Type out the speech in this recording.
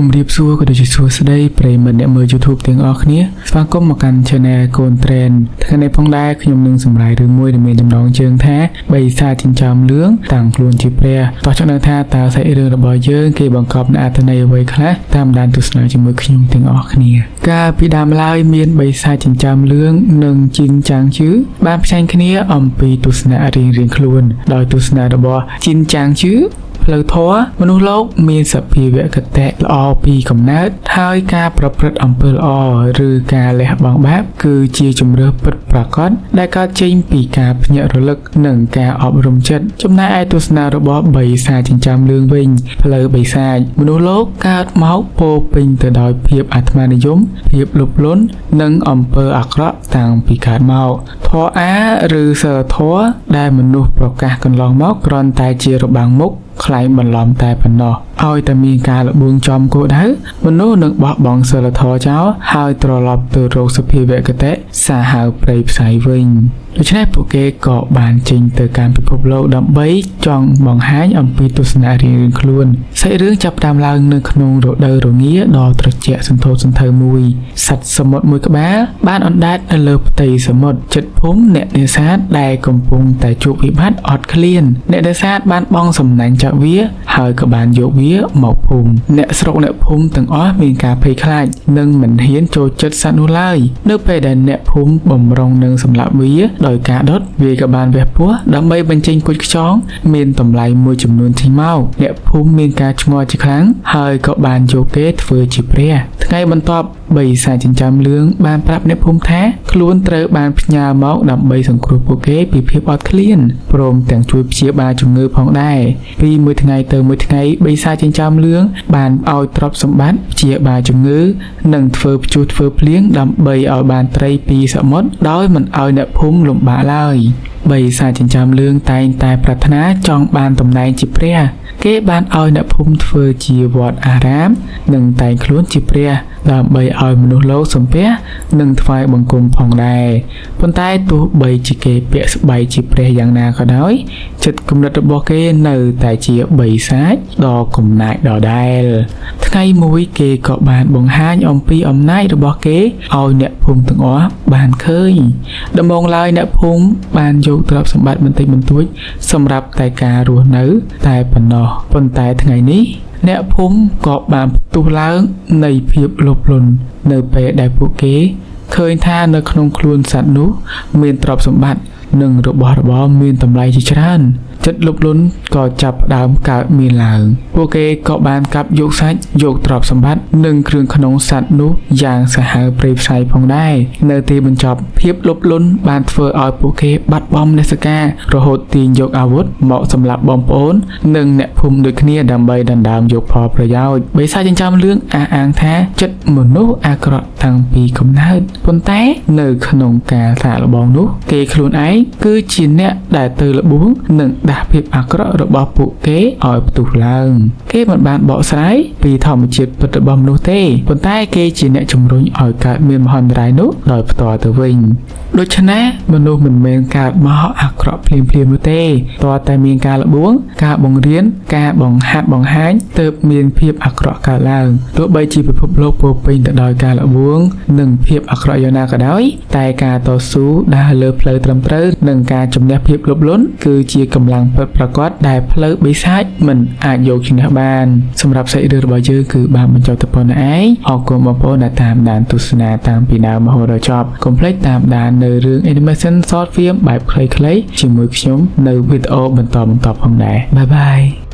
ជំរាបសួរក៏ដូចជាសួស្តីប្រិយមិត្តអ្នកមើល YouTube ទាំងអស់គ្នាស្វាគមន៍មកកាន់ Channel កូន Trend ថ្ងៃនេះផងដែរខ្ញុំនឹងសម្រាយរឿងមួយដែលមានចំណងជើងថាបិសាចចិញ្ចើមលឿងតាំងខ្លួនជាព្រះតោះចង់ដឹងថាតើសាច់រឿងរបស់យើងគេបង្កប់នូវអត្ថន័យអ្វីខ្លះតាមដានទស្សនាជាមួយខ្ញុំទាំងអស់គ្នាកាលពីដើមឡើយមានបិសាចចិញ្ចើមលឿងនិងជីនចាងជឺបានផ្ចាញ់គ្នាអំពីទស្សនៈរៀងៗខ្លួនដោយទស្សនៈរបស់ជីនចាងជឺ ផ្លូវធម៌មនុស្សលោកមានសភាវគតិល្អពីកំណើតហើយការប្រព្រឹត្តអំពើល្អឬការលះបង់បាបគឺជាជំរើសពិតប្រាកដដែលកើតចេញពីការភ្ញាក់រលឹកនិងការអប់រំចិត្តចំណែកឯទស្សនៈរបស់បិសាចចិញ្ចើមលឿងវិញផ្លូវបិសាចមនុស្សលោកកើតមកពោរពេញទៅដោយភាពអាត្មានិយមភាពលោភលន់និងអំពើអាក្រក់តាំងពីកើតមកធម៌អាឬសិលធម៌ដែលមនុស្សប្រកាសកន្លងមកគ្រាន់តែជារបាំងមុខ ក្លែងបន្លំតែប៉ុណ្ណោះឲ្យតែមានការល្បួងចំគោលដៅមនុស្សនឹងបោះបង់សិលធម៌ចោលហើយត្រឡប់ទៅរកសភាវគតិសាហាវព្រៃផ្សៃវិញដូច្នេះពួកគេក៏បានចេញទៅកាន់ពិភពលោកដើម្បីចង់បង្ហាញអំពីទស្សនៈរៀងៗខ្លួនសាច់រឿងចាប់ផ្ដើមឡើងនៅក្នុងរដូវរងាដ៏ត្រជាក់សន្ធោសន្ធៅមួយសត្វសមុទ្រមួយក្បាលបានអណ្ដែតនៅលើផ្ទៃសមុទ្រចិត្តភូមិអ្នកនេសាទដែលកំពុងតែជួបវិបត្តិអត់ឃ្លានអ្នកនេសាទបានបង់សំណាញ់ចាប់វាហើយក៏បានយកវាមកភូមិអ្នកស្រុកអ្នកភូមិទាំងអស់មានការភ័យខ្លាចនិងមិនហ៊ានចូលចិត្តសត្វនោះឡើយនៅពេលដែលអ្នកភូមិបំរុងនឹងសម្លាប់វាដោយការដុតវាក៏បានវះពោះដើម្បីបញ្ចេញគុជខ្យងមានតម្លៃមួយចំនួនចេញមកអ្នកភូមិមានការឆ្ងល់ជាខ្លាំងហើយក៏បានយកគេធ្វើជាព្រះថ្ងៃបន្ទាប់បិសាចចិញ្ចើមលឿងបានប្រាប់អ្នកភូមិថាខ្លួនត្រូវបានផ្ញើមកដើម្បីសង្គ្រោះពួកគេពីភាពអត់ឃ្លានព្រមទាំងជួយព្យាបាលជំងឺផងដែរពីមួយថ្ងៃទៅមួយថ្ងៃបិសាចចិញ្ចើមលឿងបានឲ្យទ្រព្យសម្បត្តិព្យាបាលជំងឺនិងធ្វើព្យុះធ្វើភ្លៀងដើម្បីឲ្យបានត្រីពីសមុទ្រដោយមិនឲ្យអ្នកភូមិលំបាកឡើយបិសាចចិញ្ចើមលឿងតែងតែប្រាថ្នាចង់បានតំណែងជាព្រះគេបានឲ្យអ្នកភូមិធ្វើជាវត្តអារាមនិងតែងខ្លួនជាព្រះដើម្បីឲ្យមនុស្សលោកសំពះនិងថ្វាយបង្គំផងដែរប៉ុន្តែទោះបីជាគេពាក់ស្បែកជាព្រះយ៉ាងណាក៏ដោយចិត្តគំនិតរបស់គេនៅតែជាបិសាចដ៏កំណាចដដែលថ្ងៃមួយគេក៏បានបង្ហាញអំពីអំណាចរបស់គេឲ្យអ្នកភូមិទាំងអស់បានឃើញដំបូងឡើយអ្នកភូមិបានយកទ្រព្យសម្បត្តិបន្តិចបន្តួចសម្រាប់តែការរស់នៅតែប៉ុណ្ណោះប៉ុន្តែថ្ងៃនេះអ្នកភូមិក៏បានផ្ទុះឡើងនៃភាពលោភលន់នៅពេលដែលពួកគេឃើញថានៅក្នុងខ្លួនសត្វនោះមានទ្រព្យសម្បត្តិនិងរបស់របរមានតម្លៃជាច្រើនចិត្តលោភលន់ក៏ចាប់ផ្ដើមកើតមានឡើងពួកគេក៏បានកាប់យកសាច់យកទ្រព្យសម្បត្តិនិងគ្រឿងក្នុងសត្វនោះយ៉ាងសាហាវព្រៃផ្សៃផងដែរនៅទីបញ្ចប់ភាពលោភលន់បានធ្វើឲ្យពួកគេបាត់បង់មនសិការរហូតទាញយកអាវុធមកសម្លាប់បងប្អូននិងអ្នកភូមិដូចគ្នាដើម្បីដណ្ដើមយកផលប្រយោជន៍បិសាចចិញ្ចើមលឿងអះអាងថាចិត្តមនុស្សអាក្រក់តាំងពីកំណើតប៉ុន្តែនៅក្នុងការសាកល្បងនោះគេខ្លួនឯងគឺជាអ្នកដែលទៅល្បួងនិងដាស់ភាពអាក្រក់របស់ពួកគេឲ្យផ្ទុះឡើងគេមិនបានបកស្រាយពីធម្មជាតិពិតរបស់មនុស្សទេប៉ុន្តែគេជាអ្នកជំរុញឲ្យកើតមានមហន្តរាយនោះដោយផ្ទាល់ទៅវិញដូច្នេះមនុស្សមិនមែនកើតមកអាក្រក់ភ្លាមៗនោះទេទាល់តែមានការល្បួងការបង្រៀនការបង្ហាត់បង្ហាញទើបមានភាពអាក្រក់កើតឡើងទោះបីជាពិភពលោកពោរពេញទៅដោយការល្បួងនិងភាពអាក្រក់យ៉ាងណាក៏ដោយតែការតស៊ូដើរលើផ្លូវត្រឹមត្រូវនិងការជំនះភាពលោភលន់គឺជាកម្លាំងពិតប្រាកដដែលផ្លូវបិសាចមិនអាចយកឈ្នះបានសម្រាប់សាច់រឿងរបស់យើងគឺបានបញ្ចប់តែប៉ុណ្ណេះឯងអរគុណបងប្អូនដែលតាមដានទស្សនាតាំងពីដើមរហូតដល់ចប់កុំភ្លេចតាមដាននៅរឿង Animation Short Film បែបខ្លីៗជាមួយខ្ញុំនៅវីដេអូបន្តៗផងដែរ bye bye.